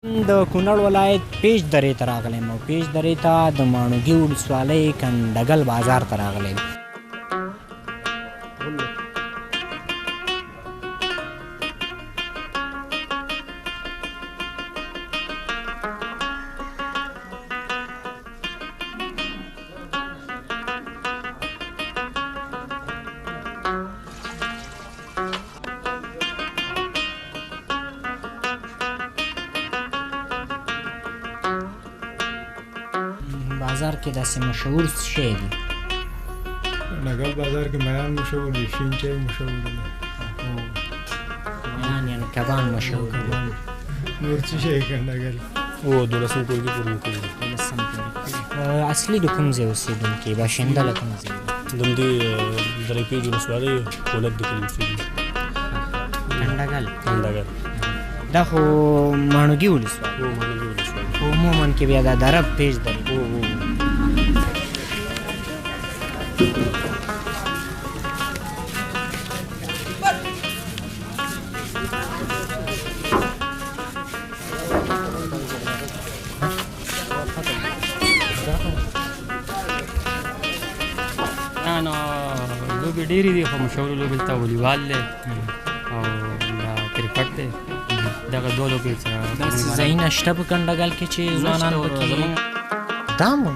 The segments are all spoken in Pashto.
د کونړ ولایت پیش درې ته راغلی یم او پیش درې ته د ماڼوګي ولسوالۍ کنډګل بازار ته راغلی یم. بازار کې داسې مشهور څه شی دي؟ نګل بازار کې میان مشهور دي، شین چای مشهور دي، میان یعنی کبان مشهور دي. نور څه شی کنډګل؟ او دولسم ټولګي پورې مې کړي دي. دولسم ټولګي. اصلي د کوم ځای اوسېدونکي، باشنده له کوم ځای؟ د همدې درې پیج ولسوالۍ کولک د کلي اوسېدونکي. کنډګل. کنډګل دا خو ماڼوګي ولسوالي. هو، ماڼوګي ولسوالي. خو عموما کې بیا دا دره پیج درې. هو هو. نه نو لوبې ډېرې دي، خو مشهورې لوبې دلته والیبال دی او دا کرکټ دی، دغه دوه لوبې چې داسې ځایونه شته په کنډګل کې چې ځوانان پکې دا مو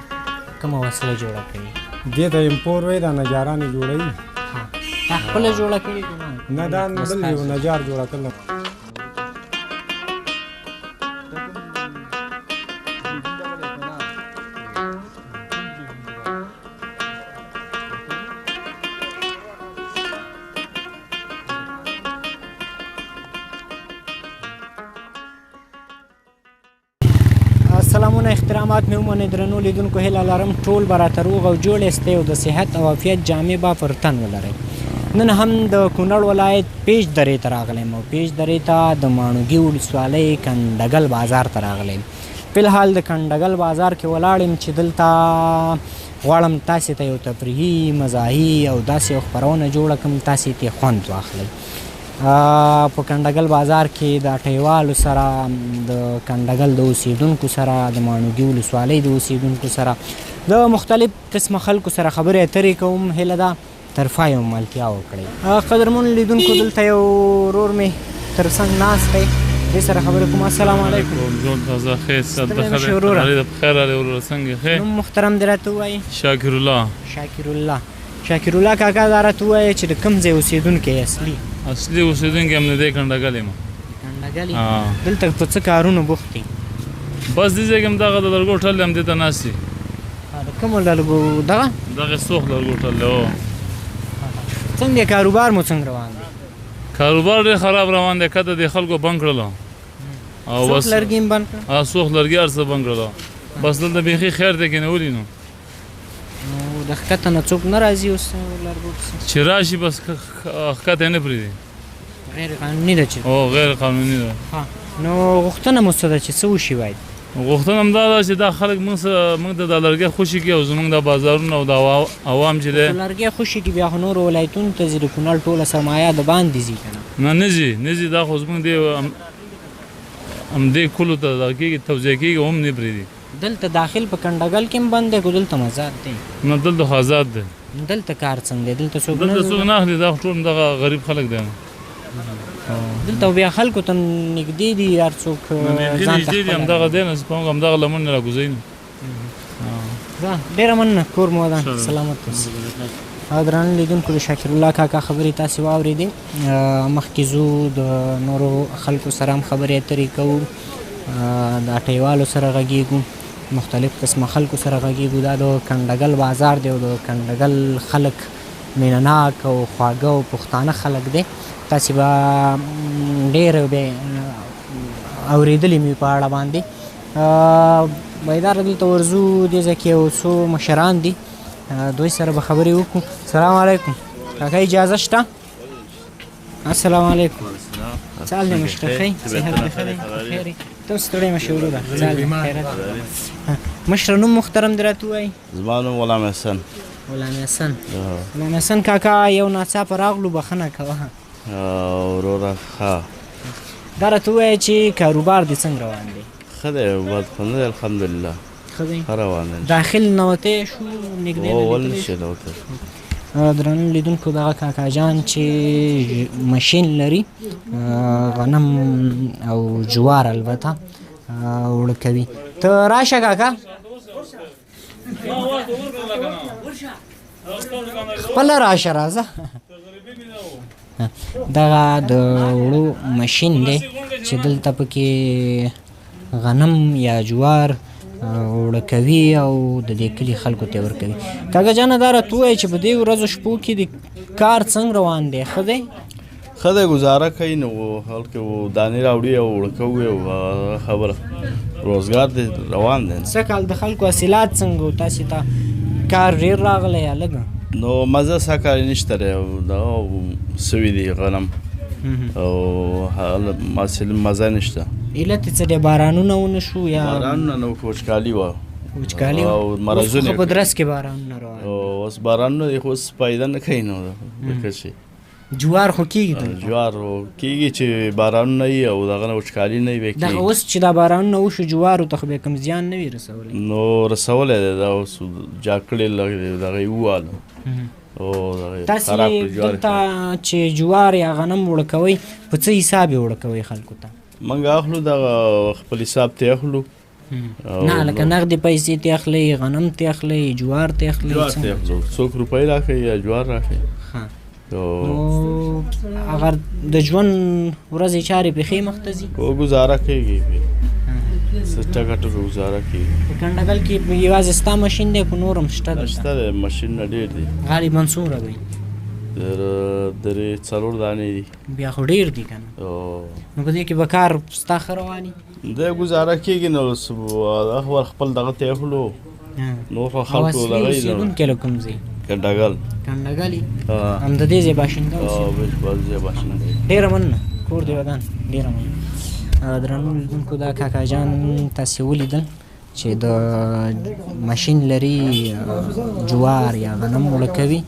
کومه وسله جوړه کړې؟ دې ته امپور وایي، دا نجاران یې جوړوي. دا خپله جوړه کړې که نه؟ نه، دا بل یو نجار جوړه کړله. سلامونه احترامات مې ومنئ درنو لیدونکو، هیله لرم ټول به راته روغ او جوړ یاستئ او د صحت او عافیت جامې به پر تن ولرئ. نن هم د کونړ ولایت پیش درې ته راغلی یم او پیش درې ته د ماڼوګي ولسوالۍ کنډګل بازار ته راغلی یم. فلحال د کنډګل بازار کې ولاړ یم چې دلته غواړم تاسې ته یو تفریحي، مزاحي او داسې یو خپرونه جوړه کړم تاسې ترې خوند واخلئ. په کنډګل بازار کې د اټیوالو سره، د کنډګل د اوسیدونکو سره، د ماڼوګي ولسوالۍ د اوسیدونکو سره، د مختلف قسمه خلکو سره خبرې اترې کوم. هیله ده تر پایه مو ملتیا وکړئ. قدرمنو لیدونکو، دلته یو ورور مې تر څنګ ناست دی، دې سره خبرې کوم. السلام علیکم. جوړ تازه خیر صاحب؟ ستړی مه شې وروره. خیر راغلی وروره، څنګه ښې؟ نوم محترم دې راته ووایي. شاکر الله. شاکر الله. شاکر الله کاکا، دا راته ووایه چې د کوم ځای اوسېدونکی یې اصلي؟ اصلي اوسېدونکی هم د دې کنډګل یم. کنډګل یې؟ دلته په څه کارونو بوخت یې؟ بس دې ځای کې هم دغه د لرګو ټل دی، همدې ته ناست یې. د کومو لرګو؟ دغه؟ دغه سوخت لرګو ټل دی. هو. څنګه کاروبار مو څنګه روان دی؟ کاروبار ډېر خراب روان دی، کته د خلکو بند کړلو او سوخت بس لرګي هم بند کړل؟ سوخت لرګي هر څه بند کړلو، بس دلته بیخي خیر دی که نه ولي. نو نو د ښکته نه څوک نه راځي اوس لرګو پسې؟ چې راشي بس ښکته یې نه پرېږدي. غیر قانوني ده چې؟ هو، غیر قانوني ده. نو غوښتنه مو څه ده چې څه وشي باید؟ غوښتنه هم دا ده چې دا خلک موږ سره موږ ته دا لرګی خوشي کړي او زموږ دا بازارونه او دا عوام چې دی لرګی خوشي کړي، بیا خو نورو ولایتونو ته ځي، د کونړ ټوله سرمایه د باندې ځي که نه؟ نه، نه ځي، نه ځي. دا خو زموږ دې همدې کلو ته دا کېږي، توزیع کېږي، هم نه پرېږدي. دلته داخل په کنډګل کې هم بند دی که دلته آزاد دی؟ نه، دلته خو آزاد دی. دلته کار څنګه دی؟ دلته څوک نه دلته څوک نه اخلي، دا خو ټول دغه غریب خلک دی. دلته بیا خلکو ته نږدې دي، هر څوک ځان ته نږدې دي، همدغه دی نو په موږ همدغه لمن نه راګوزوي. ډېره مننه، کور مو ودان، سلامت اوسئ. درانه لیدونکو، د شاکر الله کاکا خبرې تاسې واورېدې. مخکې ځو، د نورو خلکو سره هم خبرې اترې کوو، د اټیوالو سره غږېږو، مختلف قسمه خلکو سره غږېږو. دا د کنډګل بازار دی او د کنډګل خلک مینه ناک او خواږه او پښتانه خلک دی. تاسې به ډېر به اورېدلي مې په اړه باندې. بیداره دلته ورځو، دې ځای کې یو څو مشران دي، دوی سره به خبرې وکړو. السلام علیکم کاکا، اجازه شته؟ السلام علیکم. څه حال دی مشره؟ ښه یې؟ صحت دې ښه دی؟ په خیر یې؟ ته هم ستړی مه شې وروره. څه حال دی؟ خیرت؟ مشره نوم محترم دې راته ووایي. زما نوم غلام حسن. غلام حسن. غلام حسن کاکا، یو ناڅاپه راغلو، بخښنه کوه. وروره ښه. دا راته ووایه چې کاروبار دې څنګه روان دی؟ ښه دی، بد خو نه دی، الحمدلله. ښه دی، ښه روان دی. داخل نوتی شو نږدې؟ نه ول شي نوتی. درنو لیدونکو، دغه کاکا جان چې ماشین لري، غنم او جوار البته اوړه کوي. ته راشه کاکا، خپله راشه، راځه. دغه د اوړو ماشین دی چې دلته پکې غنم یا جوار اوړه کوي او د دې کلي خلکو ته ورکوي. کاکا جانه، دا راته ووایه چې په دې ورځو شپو کې د کار څنګه روان دی؟ ښه دی؟ ښه دی، ګزاره کوي. نو خلک دانې راوړي او اوړه کوي او خبره روزګار دی روان دی. سږ کال د خلکو حاصلات څنګه و؟ تاسې ته کار ډېر راغلی یا لږ؟ نو مزه سږ کال نشته دی، او دغه سوي دي غنم او حاصل مزه نشته. علت یې څه دی؟ بارانونه ونه شو یا؟ بارانونه نه، وچکالي وه. وچکالي او مرضونه. خو په درس کې بارانونه روان. اوس بارانونه دي، خو اوس فایده نه کوي. نو ځکه چې جوار خو کېږي دلته؟ جوار کېږي چې بارانونه وي او دغه نه وچکالي نه وي. دغه اوس چې دا بارانونه وشو، جوارو ته خو بیا کوم زیان نه وي رسولی؟ نو رسولی دی، دا اوس جاکړې لږ دغه یې وواله. تاسې دلته چې جوار یا غنم اوړه کوئ، په څه حساب یې اوړه کوئ خلکو ته؟ موږ اخلو دغه خپل حساب ته اخلو. نه، لکه نغدې پیسې ته اخلئ، غنم ته اخلئ، جوار ته اخلئ؟ جوار ته اخلو، څوک روپۍ راکوي یا جوار راکوي. ښه، نو هغه د ژوند ورځې چارې پې ښې مخته ځي؟ او ګزاره کېږي پې، څه ټکه ټکه ګزاره کېږي. په کنډګل کې یوازې ستا ماشین دی که نور هم شته دلته؟ شته دی، ماشینونه ډېر دي. غالبا څومره دی؟ درې څلور دانې دي. بیا خو ډېر دي که نه؟ نو په دې کې به کار ستا ښه روان وي؟ دی ګزاره کېږي. نو هغه خپل دغه ته اخلو، نور خو خلکو دغه یې. اوسېدونکی له کوم ځای؟ کنډګل. کنډګل هم د دې ځای باشنده اوسېدونکی. باشنده. ډېره مننه، کور دې ودان. ډېره مننه. درنو لیدونکو، دا کاکا جان تاسې ولیدل چې د ماشین لري، جوار یا غنم اوړه کوي.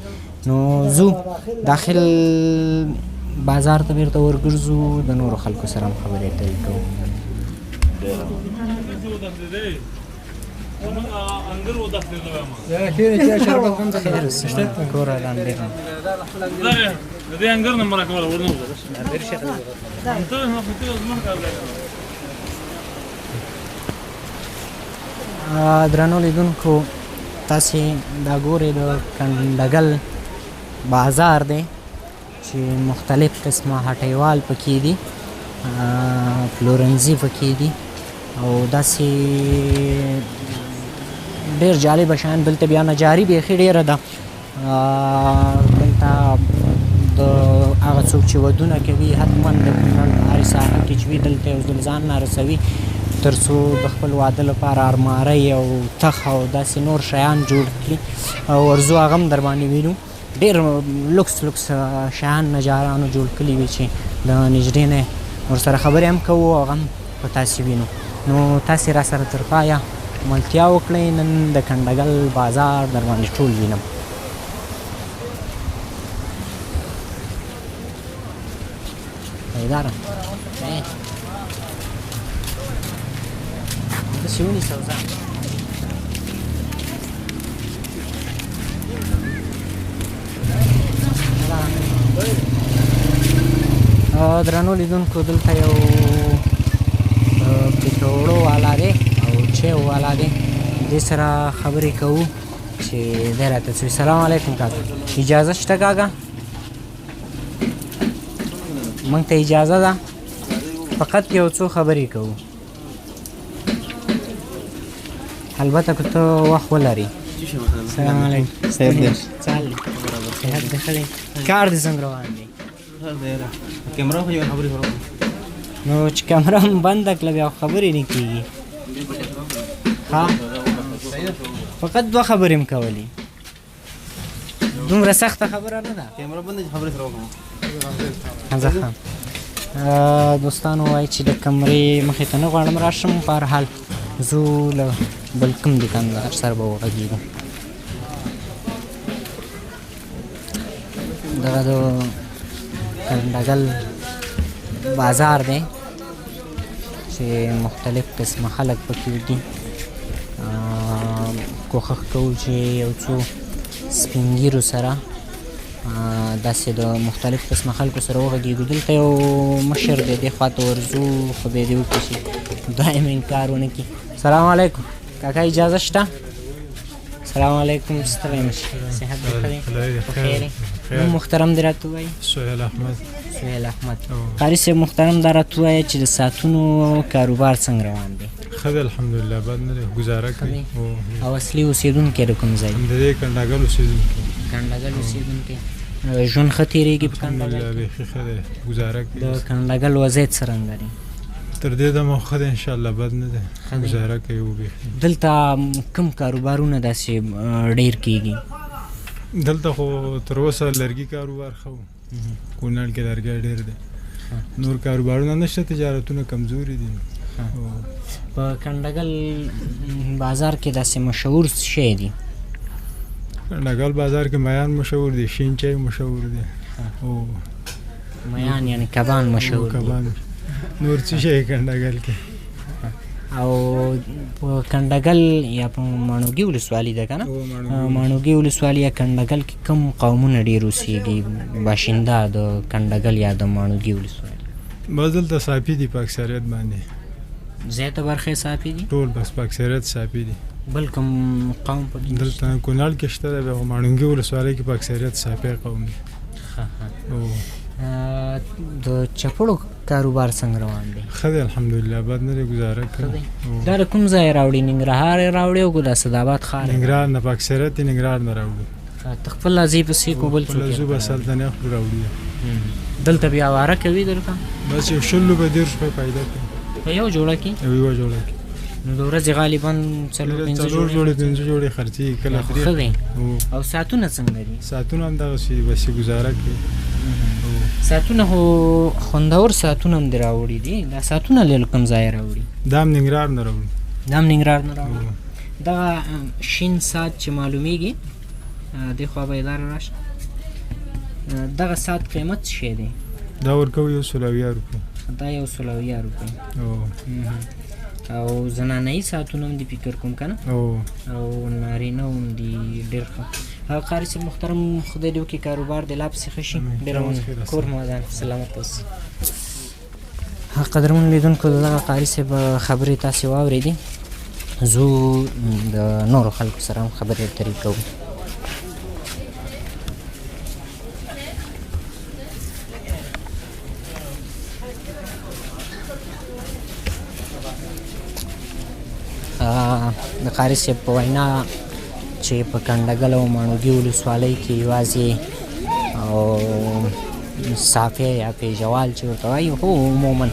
نو ځو داخل بازار ته، بیرته ورګرځو، د نورو خلکو سره هم خبرې اترې کوو. کور ودان. ډېره د انګر نمبر کوله ورنه. درنو لیدونکو، تاسې دا ګورئ، د کنډګل بازار دی چې مختلف قسمه هټیوال پکې دي، پلورنځي پکې دي او داسې ډېر جالبه شیان. دلته بیا نجاري بیخي ډېره ده. دلته د هغه څوک چې ودونه کوي، حتما د کونړ په هرې ساحه کې چې وي، دلته یو ځل ځان نه رسوي تر څو د خپل واده لپاره ارمارۍ او تخ او داسې نور شیان جوړ کړي. او ورځو هغه هم در باندې وینو، ډېر لوکس لوکس شیان نجارانو جوړ کړي وي چې د نږدې نه ورسره خبرې هم کوو او هغه هم په تاسې وینو. نو تاسې را سره تر پایه ملتیا وکړئ، نن د کنډګل بازار در باندې ټول وینم. پیدارم داسې ونیسه ځان. درنو لیدونکو، دلته یو پکوړو والا دی او چای والا دی، دې سره خبرې کوو چې دی راته څه. سلام علیکم کاکا، اجازه شته کاکا؟ موږ ته اجازه ده؟ فقط یو څو خبرې کوو، البته که ته وخت ولرې. سلام علیکم. صحت دی؟ صحت دې ښه دی؟ کار دې څنګه روان دی؟ کیمره خو یو خبرې سره. نو چې کمره هم بنده کړه، بیا خبرې نه کېږي. ها، فقط دوه خبرې هم کولې، دومره سخته خبره نه ده. کیمره بنده خبرې سره وکړم. زه ښه دوستانو وایي چې د کمرې مخې ته نه غواړم راشم. په هر حال ځو له بل کوم دوکاندار سره به وغږېږو. دغه د کنډګل بازار دی چې چې مختلف قسمه خلک پکې دي. کوښښ کوو چې یو څو سپین ږیرو سره داسې د مختلف قسمه خلکو سره وغږېږو. دلته یو مشر دی، دې خوا ته ورځو، خدای دې وکړي چې دایم انکار ونه کړي. سلام علیکم کاکا، اجازه شته؟ سلام علیکم، ستړی مه شې، صحت دې ښه دی؟ په خیر یې؟ نوم محترم دې راته ووایي. سهیل احمد. سهیل احمد. قاري صاحب محترم، دا راته ووایه چې د ساعتونو کاروبار څنګه روان دی؟ ښه دی الحمدلله، بد نه دی، ګزاره کوي. او اصلي اوسېدونکی د کوم ځای؟ د دې کنډاګل اوسېدونکی. کنډاګل اوسېدونکی. ژوند ښه تېرېږي په کنډاګل کې؟ بیخي ښه دی، ګزاره کوي. د کنډاګل وضعیت څرنګه دی؟ تر دې دمه ښه دی انشاءالله، بد نه دی، ګزاره کوي. بیخي دلته کوم کاروبارونه داسې ډېر کېږي؟ دلته خو تر اوسه لرګي کاروبار ښه و، کونړ کې لرګی ډېر دی، نور کاروبارونه نشته، تجارتونه کمزوري دي. په کنډګل بازار کې داسې مشهور څه شی دي؟ کنډګل بازار کې میان مشهور دي، شین چای مشهور دی. میان یعنی کبان مشهور دي. کبان نور څه شی کنډګل کې؟ او په کنډګل یا په ماڼوګي ولسوالي ده که نه؟ ماڼوګي ولسوالي یا کنډګل کې کوم قومونه ډېر اوسېږي، باشنده د کنډګل یا د ماڼوګي ولسوالي؟ بس دلته صافي دي په اکثریت باندې، زیاته برخه یې صافي دي ټول، بس په اکثریت صافي دي. بل کوم قوم پکې دلته کونړ کې شته دی، خو ماڼوګي ولسوالۍ کې په اکثریت صافي قوم دی. د چپړو کاروبار څنګه روان دی؟ ښه دی الحمدلله، بد نه دی، ګزاره کوي. دا له کوم ځایه راوړي؟ ننګرهار یې راوړي او که د اسداباد ښار؟ ننګرهار نه، په اکثریت یې ننګرهار نه راوړي. ته خپل ځای پسې کو بل څوک؟ خپله ځو بس هلته نه خپل راوړي. دلته بیا واره کوي درته؟ بس یو 20 روپۍ 30 روپۍ پیدا کوي په یو جوړه کې؟ یوه جوړه کې. نو د ورځې غالبا 4-5 جوړې 5 جوړې خرڅېږي، کله درې. ښه دی. او ساعتونه څنګه دي؟ ساعتونه هم دغسې بس ګزاره کوي. ساعتونه خو خوندور ساعتونه هم دې راوړي دي، دا ساعتونه له کوم ځایه راوړي؟ دا هم ننګرهار نه راوړي. دا هم ننګرهار نه راوړي. دغه شین ساعت چې معلومیږي، دې خوا به اداره راشه، دغه ساعت قیمت څه شی دی؟ دا ورکوو 170 روپۍ. دا 170 روپۍ. او زنانه یي ساعتونه هم دي فکر کوم که نه؟ او نارینه هم دي. ډېر ښه. قاري صاحب محترم، خدای دې وکړي کاروبار دې لا پسې ښه شي. ډېره مننه، کور مو ودان، سلامت اوسئ. قدرمن لیدونکو، د دغه قاري صاحب خبرې تاسې واورېدې، ځو د نورو خلکو سره هم خبرې اترې کوو. د قاري صاحب په وینا چې په کنډګل او ماڼوګي ولسوالۍ کې یوازې او صافی یا پیژوال چې ورته وایي، خو عموما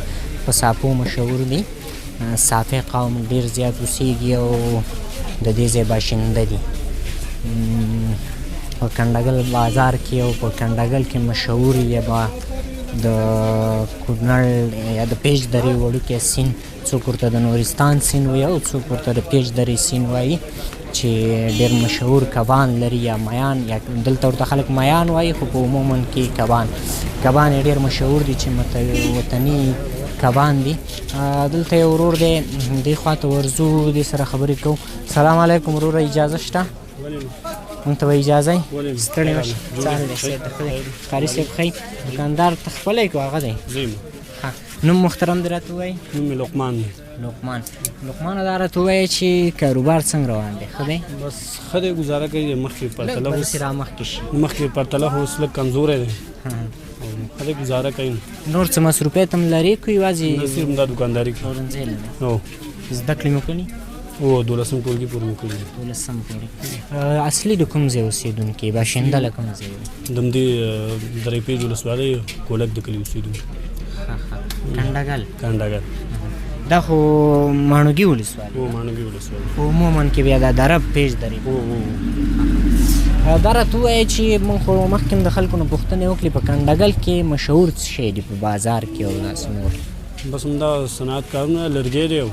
په صافو مشهور دي، صافی قوم ډېر زیات اوسېږي او د دې ځای باشنده دي. په کنډګل بازار کې او په کنډګل کې مشهور یا به د کونړ یا د پیج درې وړوکی سیند، څوک ورته د نورستان سیند وایي او څوک ورته د پیج درې سیند وایي، چې ډېر مشهور کبان لري یا میان، یا دلته ورته خلک میان وایي، خو په عموما کې کبان، کبان یې ډېر مشهور دي چې وطني کبان دي. دلته یو ورور دی، دې خوا ته ورځو، دې سره خبرې کوو. سلام علیکم وروره، اجازه شته؟ مونږ ته به اجازه یې؟ ستړی مه شې. څنګه دی؟ صحت ښه دی؟ قاري صاحب ښه یې؟ دوکاندار ته خپله یې که هغه دی؟ نوم محترم دې راته ووایي؟ نوم مې لقمان دی. لقمان، لقمان دا راته ووایه چې کاروبار څنګه روان دی؟ ښه دی؟ بس ښه دی، ګزاره کوي. مخکې پرتله اوس رامخکې شي، مخکې پرتله خو اوس لږ کمزوری دی، ښه دی، ګزاره کوي. نور څه مصروفیت هم لرې که یوازې؟ نه، صرف همدا دوکانداري کوي. پلورنځی لرې؟ زده کړې مو کړي؟ هو، 12 ټولګي پورې مې کړي. 12 پورې. اصلي د کوم ځای اوسېدونکي، باشنده له کوم ځای؟ د همدې درې پیج ولسوالۍ کولک د کلي اوسېدونکي. کنډګل. کنډګل دا خو ماڼوګي ولسوالي. هو، ماڼوګي ولسوالي. خو عموما کې بیا دا دره پیج درې. هو. دا راته ووایه چې موږ خو مخکې هم د خلکو نه پوښتنې وکړې، په کنډګل کې مشهور څه شی دي په بازار کې او داسې نور؟ بس همدا صنعت کارونه، لرګی دی او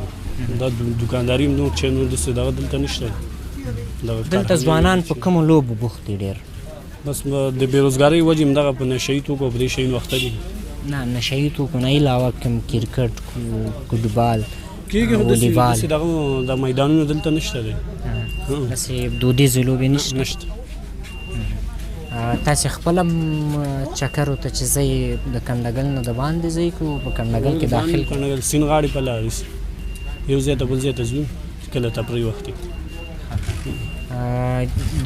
دا دوکانداري هم نور چې نور داسې دغه دلته نشته. دلته ځوانان په کومو لوبو بوخت دي ډېر؟ بس د بېروزګارۍ وجې همدغه په نشه یي توکو او په دې شیانو اخته دي. نه، نشه یي توکو نه علاوه کوم کرکټ، فوټبال، کېږي خو والیبال؟ داسې دغه د میدانونو دلته نشته دی. داسې دودیزې لوبې نشته؟ نشته. تاسې خپل هم چکرو ته چې ځئ د کنډګل نه د باندې ځئ که په کنډګل کې داخل؟ کنډګل سین غاړې په لارې یو ځای ته بل ځای ته ځو کله تفریح وخت.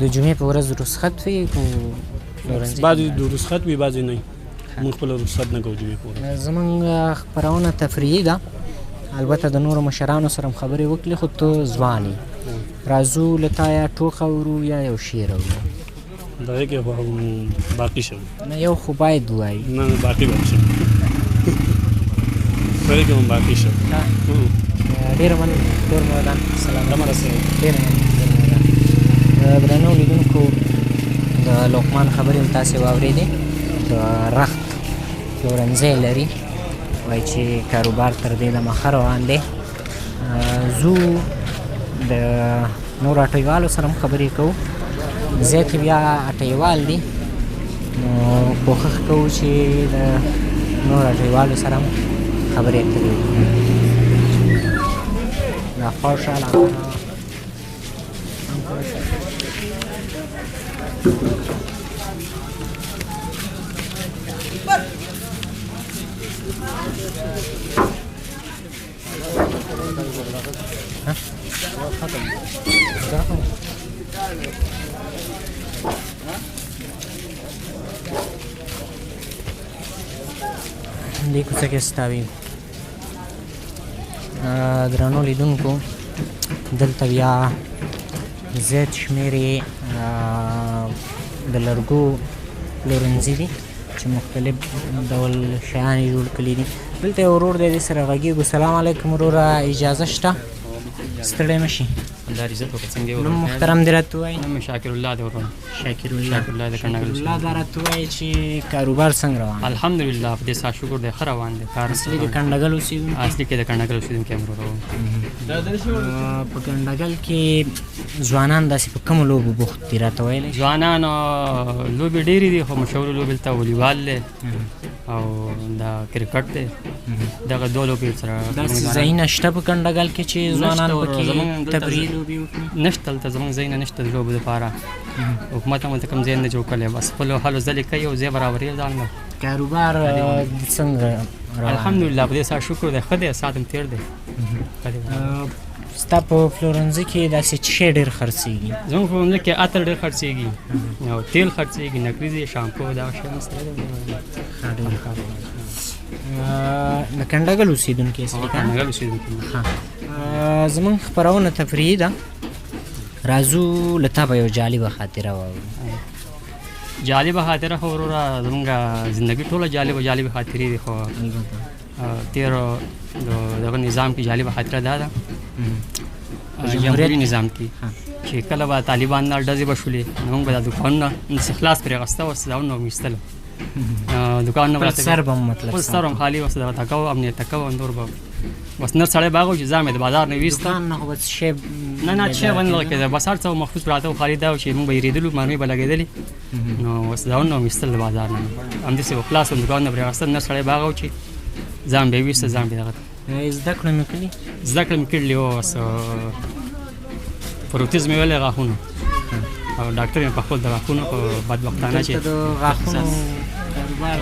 د جمعې په ورځ رخصت وي که پلورنځي؟ بعضې د رخصت وي، بعضې نه. موږ خپله رخصت نه کوو جمعې په ورځ. زمونږ خپرونه تفریحي ده، البته د نورو مشرانو سره هم خبرې وکړي، خو ته ځوان یې، راځو له تا یا ټوکه اورو یا یو شعر اورو. دغه کې خو باقي شم. نه، یو خو باید ووایي. نه نه، باقي به شم، دغه کې هم باقي شم. ډېره مننه، کور مو ودان، سلامت اوسئ. ډېره مننه، کور مو ودان. درنو لیدونکو، د لقمان خبرې هم تاسې واورېدې. د رخت پلورنځی لري، وایي چې کاروبار تر دې دمه ښه روان دی. ځو د نورو هټیوالو سره هم خبرې کوو، زیات بیا هټیوال دي، نو کوښښ کوو چې د نورو هټیوالو سره هم خبرې اترې وکړو. دا خوشحاله دې کوڅه کې ستاوي. درنو لیدونکو، دلته بیا زیات شمېر یې د لرګو پلورنځي دي چې مختلف ډول شیان یې جوړ کړي دي. دلته یو ورور دی، دې سره غږېږو. سلام علیکم وروره، اجازه شته؟ ستړی مه شي. الله عزت وکړه. څنګه یې؟ نوم محترم دې راته ووایي. نوم مې شاکر الله دی وروره. شاکر الله. شاکر الله د کنډګل. شاکر الله، دا راته ووایي چې کاروبار څنګه روان دی؟ الحمدلله، په دې ساعت شکر دی، ښه روان دی کار. اصلي د کنډګل اوسېدونکی؟ اصلي کې د کنډګل اوسېدونکی یم وروره. په کنډګل کې ځوانان داسې په کومو لوبو بوخت دي، راته ویلی؟ ځوانان لوبې ډېرې دي، خو مشهورې لوبې دلته والیبال دی او دا کرکټ دی، دغه دوه لوبې سره. داسې ځایونه شته په کنډګل کې چې ځوانان پکې تفریحي لوبې وکړي؟ نشته، دلته زموږ ځایونه نشته د لوبو دپاره. حکومت هم دلته کوم ځای نه جوړ کړی، بس خپلو هلو ځلې کوي او ځای برابروي ځان له. کاروبار څنګه؟ الحمدلله، په دې ساعت شکر دی، ښه دی، ساعت هم تېر دی. ستا په پلورنځي کې داسې څه شی ډېر خرڅېږي؟ زموږ په پلورنځي کې عطر ډېر خرڅېږي او تېل خرڅېږي، نکریزې، شامپو، دا شیان سره دی. ډېر ښه. د کنډګل اوسېدونکی یاست؟ کنډګل اوسېدونکی. ښه، زموږ خپرونه تفریحي ده، راځو له تا به یو جالبه خاطره واورو. جالبه خاطره خو وروره زموږ زندګي ټوله جالبه جالبه خاطرې دي، خو تېر دغه نظام کې جالبه خاطره دا ده، جمهوري نظام کې چې کله به طالبان نه ډزې به شولې، نو موږ به دا دوکانونه داسې خلاص پرې اخیسته، اوس دا مو ایستله دوکان نه، سر به مطلب خپل سر هم خالي اوس دغه تکو امنیت تکو نور به بس نر سړی باغ چې ځان مې د بازار نه ویسته. دوکان نه خو به څه شی نه نه څه ونه لګېده، بس هر څه مخصوص پراته و، خالي دا و چې موږ به یې رېدلو، مرمۍ به لګېدلې، نو اوس دا نه ویستل د بازار نه، همداسې به خلاص وم دوکان نه پرې اخیستل، نر سړی باغ و چې ځان به یې ویسته، ځان به یې دغه. زده کړه مې کړي؟ زده کړه مې کړلې، اوس پروتیز مې ویلی غاښونو او ډاکټر مې په خپل د غاښونو، په بدبختانه چې د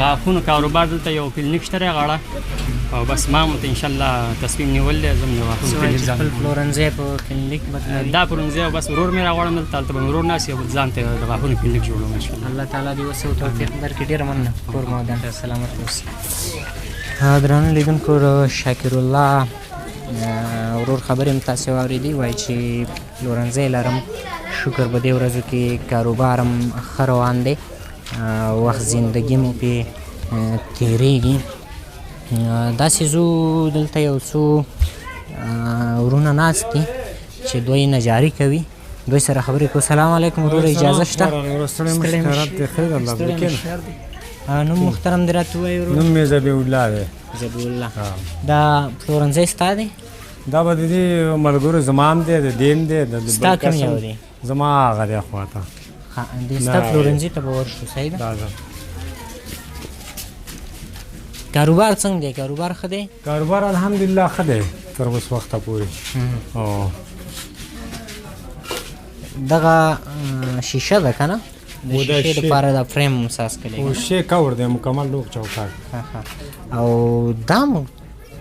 غاښونو کاروبار دلته یو کلینیک شته دی غاړه، او بس ما هم ته انشاءالله تصمیم نیولی دی، زه هم د غاښونو کلینیک ځان خپل پلورنځی په کلینیک بدلوي. دا پلورنځی بس ورور مې راغواړم دلته، هلته به مې ورور ناست او ځان ته د غاښونو کلینیک جوړوم انشاءالله. الله تعالی دې وسه او توفیق درکړي. ډېره مننه، کور مو ودان، سلامت اوسئ. درنو لیدونکو، شاکر الله ورور خبرې هم تاسې واورېدې، وایي چې پلورنځی لرم، شکر په دې ورځو کې کاروبار هم ښه روان دی، وخت زندګي مو پې تېرېږي. داسې ځو دلته یو څو ورونه ناست دي چې دوی نجاري کوي، دوی سره خبرې کوو. سلام علیکم وروره، اجازه شته؟ ستړی مه شې. نوم محترم دې راته ووایي ورور. نوم مې ذبیح الله دی. ذبیح الله، دا پلورنځی ستا دی؟ دا به د دې ملګرو زما هم دی، د دې هم دی، د ستا کوم یو دی؟ زما هغه دی خواته. ښه، دې ستا پلورنځي ته به ورشو، صحیح ده؟ کاروبار څنګه دی؟ کاروبار ښه دی؟ کاروبار الحمدلله ښه دی تر اوس وخته پورې. دغه شیشه ده که نه؟ د شیشې دپاره دا فریم مو ساز کړی او شیشې کور دی مکمل روغ چوکاټ. او دا مو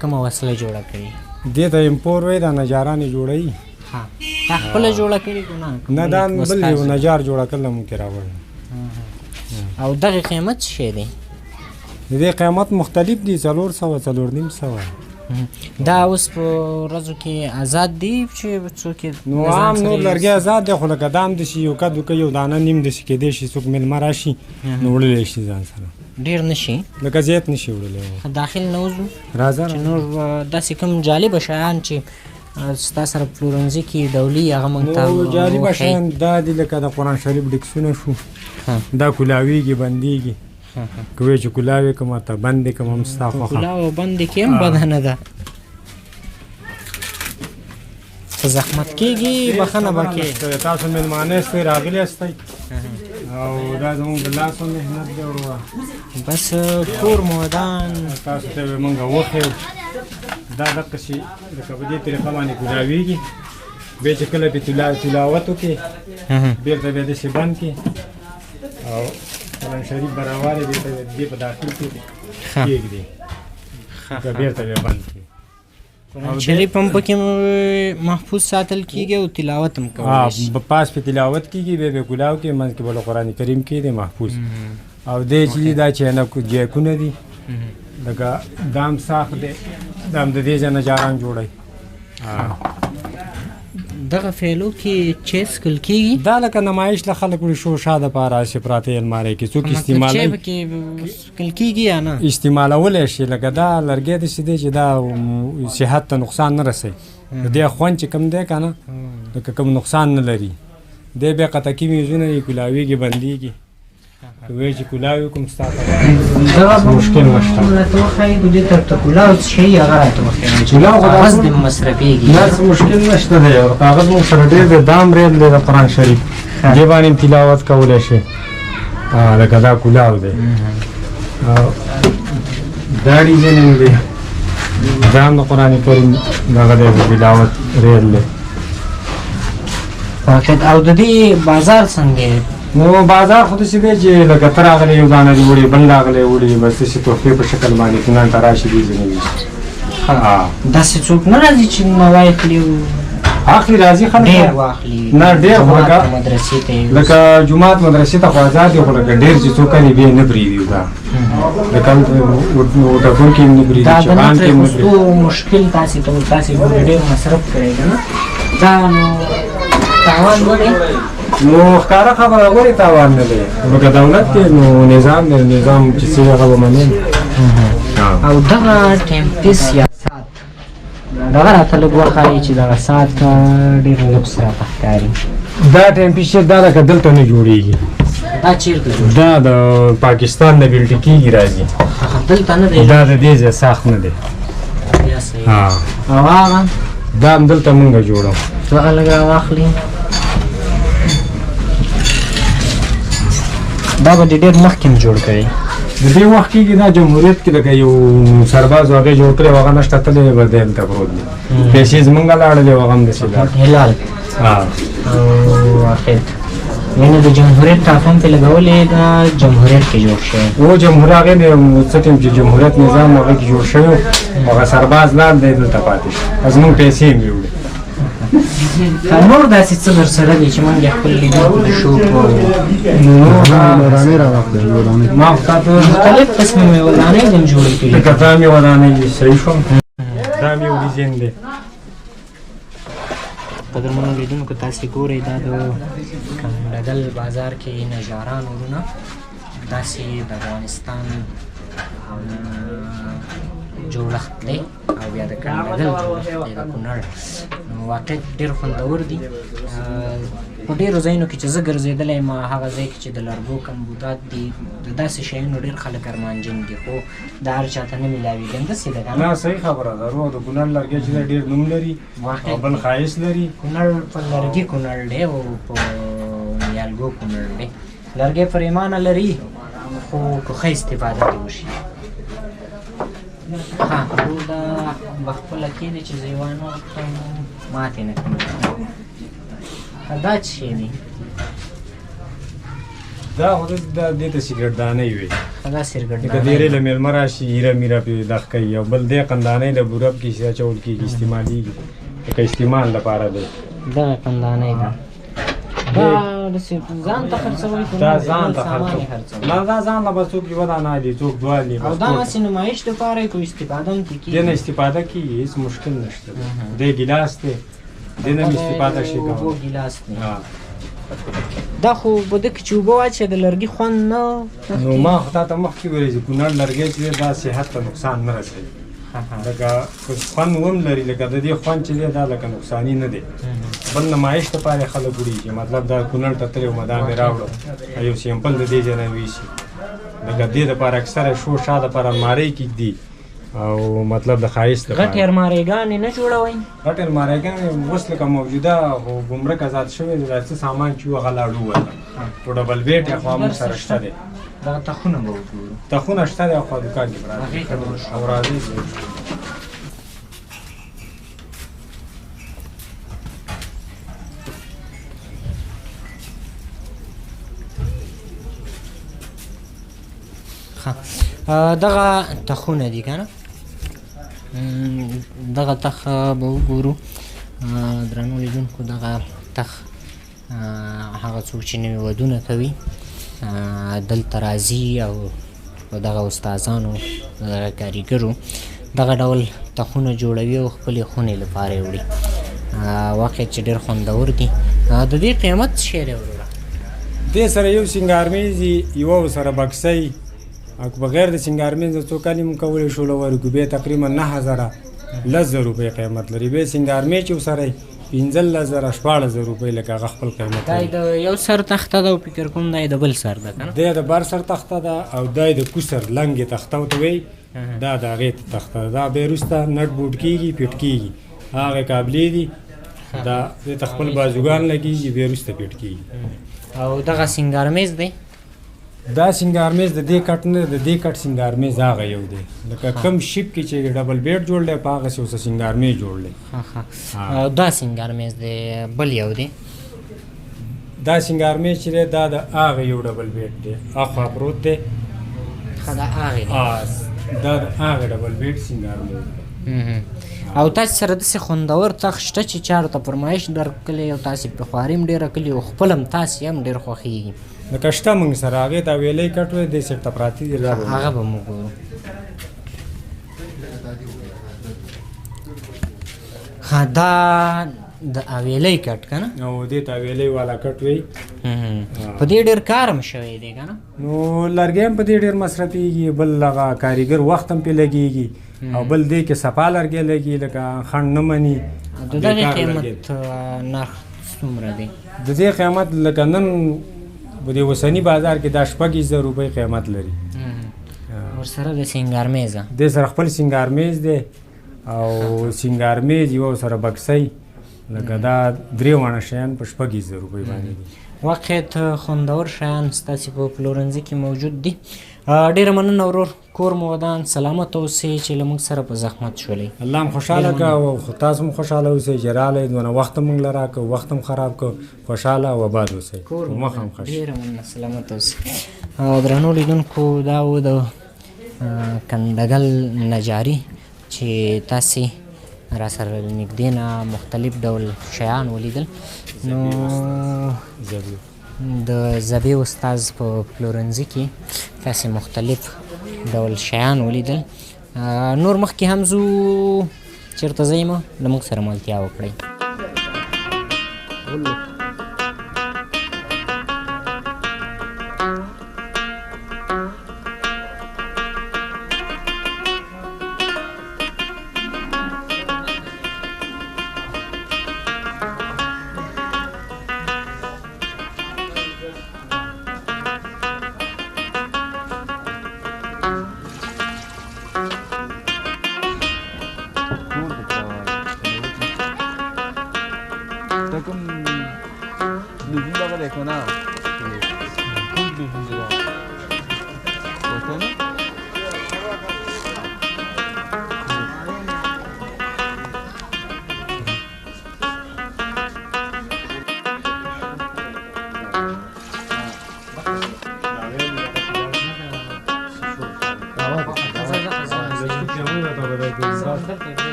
کومه وسله جوړه کړې؟ دې ته امپور وایي، دا نجاران یې جوړوي. تا خپله جوړه کړې که نه؟ نه، دا بل یو نجار جوړه کړله مونږ ترې راوړله. او دغه قیمت څه شی دی؟ د دې قیمت مختلف دي، 400 450. دا اوس په ورځو کې ازاد دی چې څوک یې نو عام نور لرګی ازاد دی، خو لکه دا هم داسې یو قد وکړي، یو دانه نیم داسې کېدای شي څوک مېلمه راشي نو وړلی شي ځان سره، ډېر نه شي، لکه زیات نه شي وړلی. داخل نه وځو راځه چې نور داسې کوم جالبه شیان چې ستا سره پلورنځي کې ډولي هغه موږ ته جالبه شیان دا دي، لکه د قرآن شریف ډکسونه شو، دا کولاویږي بندیږي، که وایې چې کلاوې کړم ورته بند یې کړم هم ستا خوښه. کلاو بند یې کړې هم بده نه ده، که زحمت کېږي بخښنه به کوې. تاسو مېلمانه یاستئ، راغلي یاستئ او دا زموږ د لاسو محنت دی وروره. بس کور مو ودان. تاسو ته به موږ وښیو دا دقسې لکه په دې طریقه باندې کولاویږي، بیا چې کله پرې تلاوت وکړې بېرته بیا داسې بند کړې او قرآن شریف به راوالې، بېرته بیا دې په داخل کې کېږدي، بېرته بیا بند کړي. قرآن شریف هم پکې محفوظ ساتل کېږي او تلاوت هم کولی شي. پاس پې تلاوت کېږي، بیا بیا کلاو کې منځ کې بل قرآن کریم کې دی محفوظ. او دی چې دي دا چې جیکونه دي، لکه دا هم ساخت دی، دا هم د دې ځای نجاران جوړوي. دغه فیلو کې چای څښل کېږي؟ دا لکه نمایش له خلک وړي شو شا دپاره هسې پراته المارۍ کې څوک استعمالوي. چای پکې څښل کېږي یا نه؟ استعمالولی شي، لکه دا لرګی داسې دی چې دا صحت ته نقصان نه رسوي، د دې خوند چې کوم دی که نه لکه کوم نقصان نه لري. دی بیا قطکي میزونه دي، کولاویږي بندیږي، که وایې چې کلاوې کوم ستا ته مشکل نشته. راته وښایي د دې طرف ته کلاو څه شی هغه راته وښایي چې کلاو خو دا کاغذ دې مصرفېږي. نه، څه مشکل نشته دی، او کاغذ مو سره ډېر دی، دا هم ریل دی د قرآن شریف، دې باندې هم تلاوت کولی شي. لکه دا کلاو دی، دا ډیزاین هم دی، دا هم د قرآن کریم دغه دی د تلاوت ریل دی. او د دې بازار څنګه دی؟ نو بازار خو داسې دی چې لکه ته راغلی یو دانه دې وړي، بل راغلی وړي، بس داسې تحفې په شکل باندې کونړ ته راشي دې ځینې ویشي. داسې څوک نه راځي چې نوی اخلي؟ اخلي، راځي خلک ډېر واخلي. نه ډېر خو لکه مدرسې ته یې لکه جومات مدرسې ته خو ازاد دی، خو لکه ډېر چې څوک کوي بیا یې نه پرېږدي. دا لکه هوټلونو کې هم نه پرېږدي، دا د نه چغان کې هم نه پرېږدي. پرېښودو مشکل تاسې ته تاسې ډېر مصرف کړی که نه؟ دا نو تاوان نه دی؟ نو ښکاره خبره ولې تاوان نه دی، لکه دولت دی نو نظام دی، نظام چې څه هغه به منې. او دغه ټایم پیس یا ساعت دغه راته لږ وښایي چې دغه ساعت ډېر لوکس راته ښکاري. دا ټایم پیس چې دا لکه دلته نه جوړېږي. دا چېرته جوړېږي؟ دا د پاکستان نه بیلټ کېږي راځي. دلته نه دی؟ دا د دې ځای ساخت نه دی. بیا صحیح. او هغه؟ دا هم دلته مونږ جوړو. دغه لږ راواخلي. دا به د ډېر مخکې هم جوړ کړي. د دې وخت کېږي دا جمهوریت کې لکه یو سرباز هغې جوړ کړی، هغه نشته تللی به دی هلته پروت دی، پیسې زمونږ لاړلې هغه هم داسې لاړ. هلال. او واحد یعنې د جمهوریت ټاپه هم پرې لګولې، دا جمهوریت کې جوړ شوی. و جمهور هغې دی څه ټایم چې جمهوریت نظام هغه کې جوړ شوی، هغه سرباز لاړ دی دلته پاتې شو، زمونږ پیسې هم یوړې. نور داسې څه در سره دي چې موږ یې خپل لیدونکو د شو په ودانۍ راواخلې؟ ودانۍ ما خو تاته مختلف قسمه مې ودانۍ دې هم جوړې کړي. لکه دا مې ودانۍ دي، صحیح شوم، دا مې یو ډیزاین دی. قدرمنو لیدونکو تاسې ګورئ دا د کندګل بازار کې نجاران ورونه داسې د افغانستان جوړښت دی او بیا د کندګل جوړښت دی د کونړ. نو واقعیت ډېر خوندور دي. په ډېرو ځایونو کې چې زه ګرځېدلی یم، هغه ځای کې چې د لرګو کمبودات دي، د داسې شیانو ډېر خلک ارمانجن دي، خو دا هر چا ته نه میلاویږي. همداسې ده که نه؟ نه، صحیح خبره ده ورور. د کونړ لرګی چې دی ډېر نوم لري او بل ښایست لري. کونړ په لرګي کونړ دی او په نیالګو کونړ دی. لرګی پرېمانه لري خو که ښه استفاده ترې وشي. ښه دا به خپله کښېږدي چې زه یې وانه وختم ماتې نه کړم. دا څه شی دی؟ دا خو دې ته سګرټ دانۍ وي. دا سګرټ لکه ډېری له مېلمه راشي ایره میره پرې دغ کوي، او بل دې قندانۍ له بورب کې چې اچول کېږي استعمالېږي، لکه استعمال لپاره دی. دغه قندانۍ ده. دا داسې ځان ته خرڅوئ؟ دا ځان ته خرڅوي. نه دا ځان له به څوک یوه دانه اخلي، څوک دوه اخلي. او دا هسې نمایش دپاره یې کوم استفاده هم ترې کېږي؟ دې نه استفاده کېږي، هېڅ مشکل نشته. دی ګیلاس دی، دې نه هم استفاده شي کولی. اوبو ګیلاس دی. دا خو په ده کې چې اوبه واچوې د لرګي خوند نه. نو ما خو تا ته مخکې ویلي چې کونړ لرګی چې دی دا صحت ته نقصان نه رسوي، لکه خوند هم لري، لکه د دې خوند چې دی دا لکه نقصاني نه دی. بل نمایش دپاره یې خلک وړي چې مطلب دا کونړ ته تللی وم دا مې راوړو، یو سیمپل د دې ځای نه ویسي. لکه دې دپاره اکثره شو شا دپاره المارۍ کېږدي، او مطلب د ښایست دپاره. غټې المارۍګانې نه جوړوئ؟ غټې المارۍګانې اوس لکه موجوده خو ګمرک ازاد شوی دی، دا څه سامان چې وو هغه لاړ ووته، خو ډبل بیټ یې خوا موږ سره شته دی. دغه تخونه به وګورو. تخونه شته دی خو دوکان کې پراته هغې ته به ورشو. او راځئ. ښه دغه تخونه دي که نه؟ دغه تخ به وګورو. درنو لیدونکو دغه تخ هغه څوک چې نوي ودونه کوي دلته راځي، او دغه استادانو دغه کاریګرو دغه ډول تخونه جوړوي او خپلې خونې لپاره یې وړي. واقعا چې ډېر خوندور دي. د دې قیمت څه شی دی وروره؟ دې سره یو سینګارمیز یوه ورسره بکسۍ، او که بغیر د سینګارمیز نه څوک هم کولی شو له ورکړو، بیا تقریبا 9,000 10,000 روپۍ قیمت لري. بیا سینګارمیز چې ورسره 15,000 16,000 روپۍ لکه هغه خپل قیمت لري. دا د یو سر تخته ده او فکر کوم دا یې د بل سر ده که نه؟ دا د بر سر تخته ده او دا یې د کوسر لنګې تخته ورته وایي، دا د هغې تخته ده. دا بیا وروسته نټ بوټ کېږي، پیټ کېږي، هغه کابلې دي، دا دې ته خپل بازوګان لګېږي، بیا وروسته پیټ کېږي. او دغه سینګارمیز دی؟ دا سینګارمیز د دې کټ نه، د دې کټ سینګارمیز هغه یو دی، لکه کم شیپ کې چې ډبل بیډ جوړ دی په هغسې اوس سینګارمیز جوړ دی. دا سینګارمیز دی بل یو دی. دا سینګارمیز چې دی دا د هغه یو ډبل بیډ دی، اخوا پروت دی. ښه دا هغې دی. دا د هغه ډبل بیډ سینګارمیز دی. او تاسې سره داسې خوندور تخت شته چې چا ورته فرمایش درکړی او تاسې په خواري هم ډېره کړي او خپل هم تاسې هم ډېر خوښېږي؟ لکه شته موږ سره هغې ته ویلۍ کټ وی، دې سیټ ته پراته دي، دا به هغه به موږ ګورو. ښه دا د اویلۍ کټ که نه؟ او دې ته اویلۍ والا کټ وی. په دې ډېر کار هم شوی دی که نه؟ نو لرګی هم په دې ډېر مصرفېږي، بل هغه کاریګر وخت هم پرې لګېږي، او بل دې کې صفا لرګی لګي، لکه خنډ نه مني. د دغې قیمت نرخ څومره دی؟ د دې قیمت لکه نن په دې اوسني بازار کې دا 26,000 روپۍ قیمت لري. ورسره د سینګارمیز دې سره خپل سینګارمیز دی، او سینګارمیز یوه سره بکسۍ، لکه دا درې واړه شیان په 26,000 روپۍ باندې دي. واقعیت خوندور شیان ستاسې په پلورنځي کې موجود دي. ډېره مننه ورور، کور مو ودان، سلامت اوسئ چې له موږ سره په زحمت شولئ. الله هم خوشحاله کړه او تاسو هم خوشحاله اوسئ چې راغلئ، دونه وخت هم موږ له راکړ، وخت هم خراب کړ. خوشحاله او اباد اوسئ، مخ هم ښه شي. ډېره مننه، سلامت اوسئ. درنو لیدونکو دا و د کندګل نجاري چې تاسې را سره نږدې نه مختلف ډول شیان ولیدل. نو د ذبیح استاد په پلورنځي کې تاسې مختلف ډول شیان ولیدل. نور مخکې هم ځو، چېرته ځئ مه، له موږ سره ملتیا وکړئ.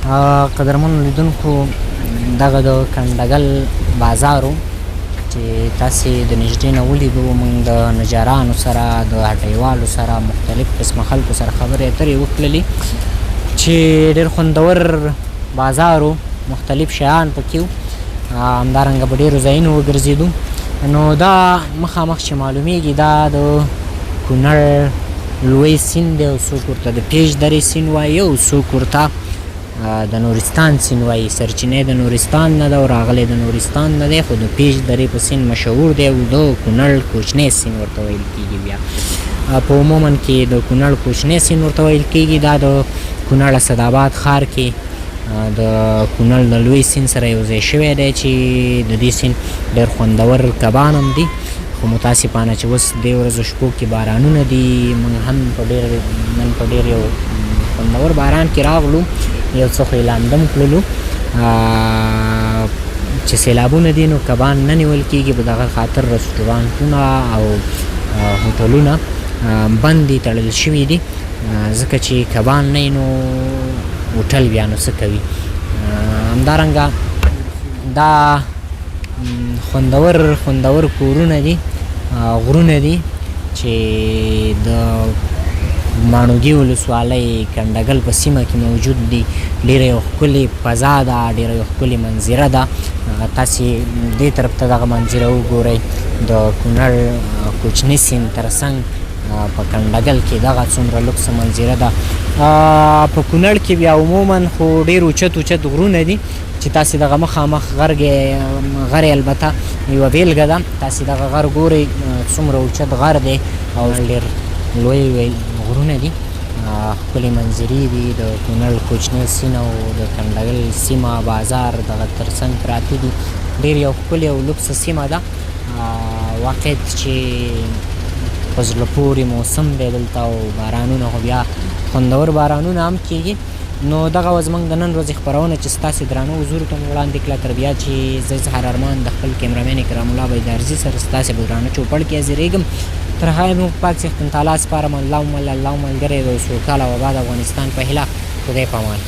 قدرمنو لیدونکو، دغه د کنډګل بازار و چې تاسې د نږدې نه ولیدو. موږ د نجارانو سره، د هټیوالو سره، مختلف قسمه خلکو سره خبرې اترې وکړلې چې ډېر خوندور بازار و، مختلف شیان پکې وو. همدارنګه په ډېرو ځایونو وګرځېدو. نو دا مخامخ چې معلومیږي دا د کونړ لوی سیند دی، او څوک ورته د پیش درې سیند وایي او څوک ورته د نورستان سیند وایي. سرچینه د نورستان نه ده او راغلی د نورستان نه دی، خو د پیش درې په سیند مشهور دی او د کونړ کوچنی سیند ورته ویل کیږي. بیا په عموما کې د کونړ کوچنی سیند ورته ویل کیږي. دا د کونړ اسداباد ښار کې د کونړ د لوی سیند سره یو ځای شوی دی چې د دې سیند ډېر خوندور کبان هم دي. خو متاسفانه چې اوس دې ورځو شپو کې بارانونه دي. موږ هم په ډېر نن په ډېر یو خوندور باران کې راغلو، یو څه خو یې لاندم کړلو. چې سیلابونه دي نو کبان نه نیول کېږي، په دغه خاطر رستورانتونه او هوټلونه بند دي، تړل شوي دي، ځکه چې کبان نه نو هوټل بیا نو څه کوي. همدارنګه دا خوندور خوندور کورونه دي، غرونه دي چې د ماڼوګي ولسوالۍ کنډګل په سیمه کې موجود دي. ډېره یو ښکلې فضا ده، ډېره یو ښکلې منظره ده. تاسې دې طرف ته دغه منظره وګورئ، د کونړ کوچني سیند ترڅنګ په کنډګل کې دغه څومره لوکسه منظره ده. په کونړ کې بیا عموما خو ډېر اوچت اوچت غرونه دي چې تاسې دغه مخامخ غر البته یوه بېلګه ده. تاسې دغه غر ګورئ څومره اوچت غر دی او ډېر لوی لوی غرونه دي، ښکلې منظرې دي. د کونړ کوچنی سیند او د کنډګل سیمه بازار دغه ترڅنګ پراته دي. ډېر یو ښکلې او لوکسه سیمه ده. واقعیت چې په زړه پورې موسم دی دلته، او بارانونه خو بیا خوندور بارانونه هم کېږي. نو دغه وه زموږ د نن ورځې خپرونه چې ستاسې درانه حضور ته مو وړاندې کړه. تر بیا چې زه اظهار ارمان د خپل کیمرامین اکرام الله بیدارزي سره ستاسې په درانه چوپړ کې حاضرېږم. تر هغه مو پاک څښتن تعالی سپارم. الله مل، الله ملګری، د سوکاله او آباد افغانستان په هیله. خدای په امان.